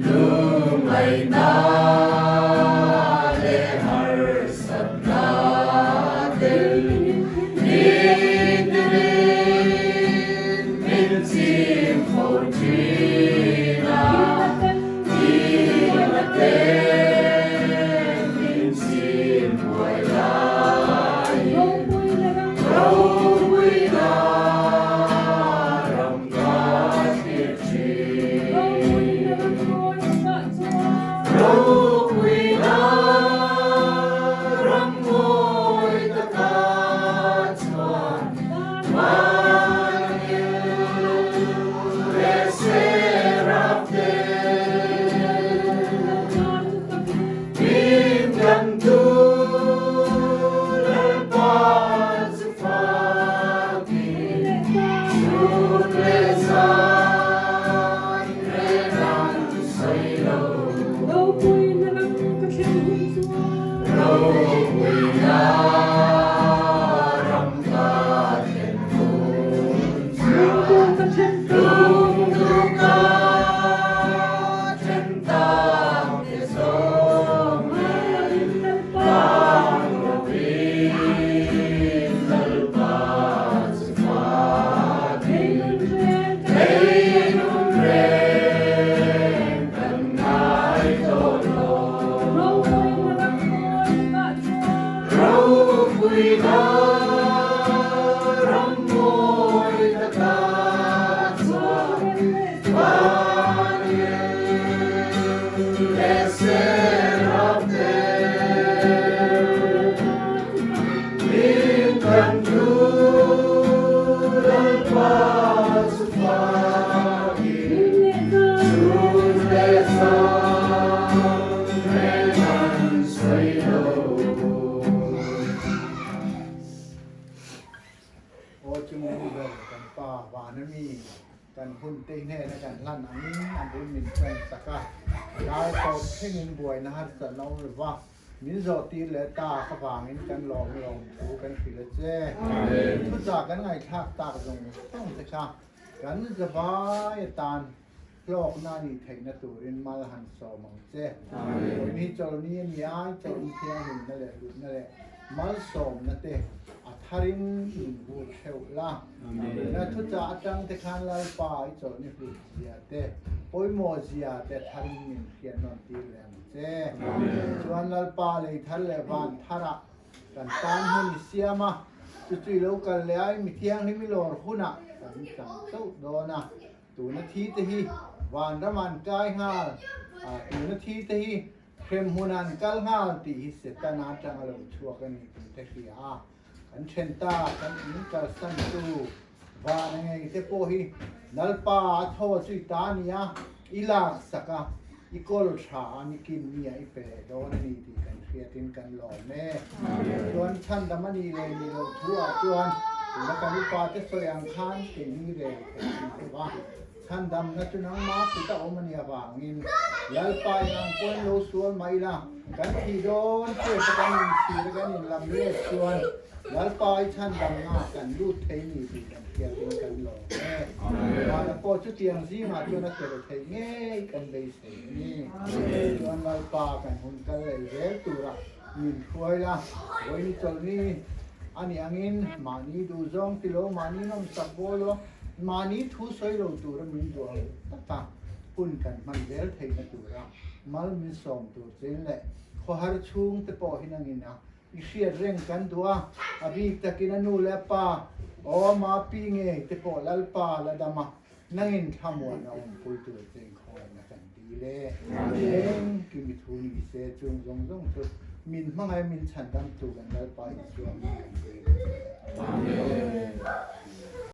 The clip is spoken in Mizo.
Lungngaihna leh harsatna. Ropuina ram ka thlen hun chuan Lungduh ka then tak te zawng nen Tlang rovin Lalpa chu fakin Thei nun reng kan ngai tawh lo. Ropuina ram mawi takah chuan Vanil leh Seraf te min kan tu Lalpa chu fakin chhun leh zan reng an sawi lo. Aw chung ber kan pa van a mi kan hun te hnena kan hlan angin a bul min ṭan sak a, ral tawp thlengin buaina harsatna awm lo va, min zawh tir leh ta ka vangin kan lawm lawm thu kan hrilh a che. Thuchah kan ngaihthlak tak zawng zawng te kha kan zavai atan hlawkna a nih theihna turin mal han sawm ang che. Vawiin hi chawlhni a ni a, chawlhni thianghlimna leh hlutna leh malsawmna te a tharin min vur theuh la. Na thuchah atang te khan Lalpa i chawlhni hlut zia te, pawimawh zia te a tharin min hriat nawn tir leh ang che. Chuan Lalpa lei thar leh van tharah kan tan hun i siam a, chu chu i lo kal leh a, i mi thianghlim i lawr hunah kan chang chauh dawn a. Tuna thi te hi vanram an kai nghal a, tuna thi te hi hremhmun an kal nghal tih hi Setana atanga lo chhuak a ni tih te hria a. Kan then ta, kan in kalsan tu van a ngei te pawh hi Lalpa a thaw chu i ta a ni a, i lak sak a, i kawl tha a ni kin mi a i pe leh dawn a ni tih kan hriatin kan lawm e. Chuan chhandam a nih leh nih loh thu ah chuan tuna kan upa te sawi ang khan keini rel theih an ni lo va, chhandamna chu nangmah kut a awm a nih avangin Lalpa in ang pawhin lo sual mai la, kan thih dawn che kha kan inchhir a kan inlam let chuan Lalpa i chhandamna ah kan lut thei ni tih kan hriatin kan lawm e. Vana pawh chutiang zingah chuan a tel theih ngei kan beisei a ni. Chuan Lalpa kan hun kal leh zel tura min hruai la, vawiin chawlhni a nih angin mahni duhzawng ti lo, mahni nawmsak bawl lo, mahni thu sawi lo tura min duh ang taka hun kan hman zel theihna tura mal min sawm tur chin leh khawhar chhungte pawh hi nangin a I hriat reng kan duh a, a bik takin a nu leh a pa, aw ma pi ngei te pawh Lalpa la dam a, nangin thlamuan a awmpui tur che inkhawina kan dil e. Engkim i thu ni se chung zawng zawng chu min hmangaih min chhandam tu kan Lalpa Isua min kan dil a che. Amen.